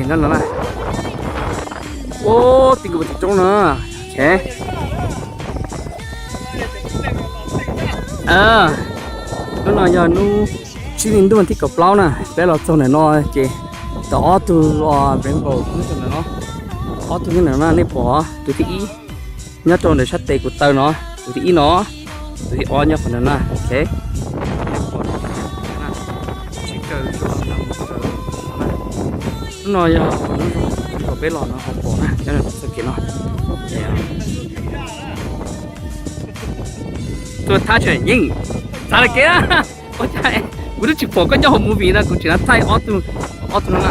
No no na. Ua, ti nkaus tim roob no. Hnub no yog hnub tsib hli ntuj thib kaum plaub na, peb los txog ntawm no ces tau ob tug rainbow nyob rau ntawm no. Ob tug nyob ntawm no nej pom, tus thib ib nyob rau ntawm sab tes kuv taw no, tus thib ib no, tus thib ob nyob qhov ntawd na. Ok, nej pom, tsis kaw zog no, mus kaw no na. Hnub no yog hnub zoo kom peb los no ho pom na, nyob rau txoj kev no. Tuaj thab tseem yeej txav le kev na. Ua cas kuv twb tsis pom koj nyob hauv movie na, kuv tseem na thaij ob tug, ob tug no na.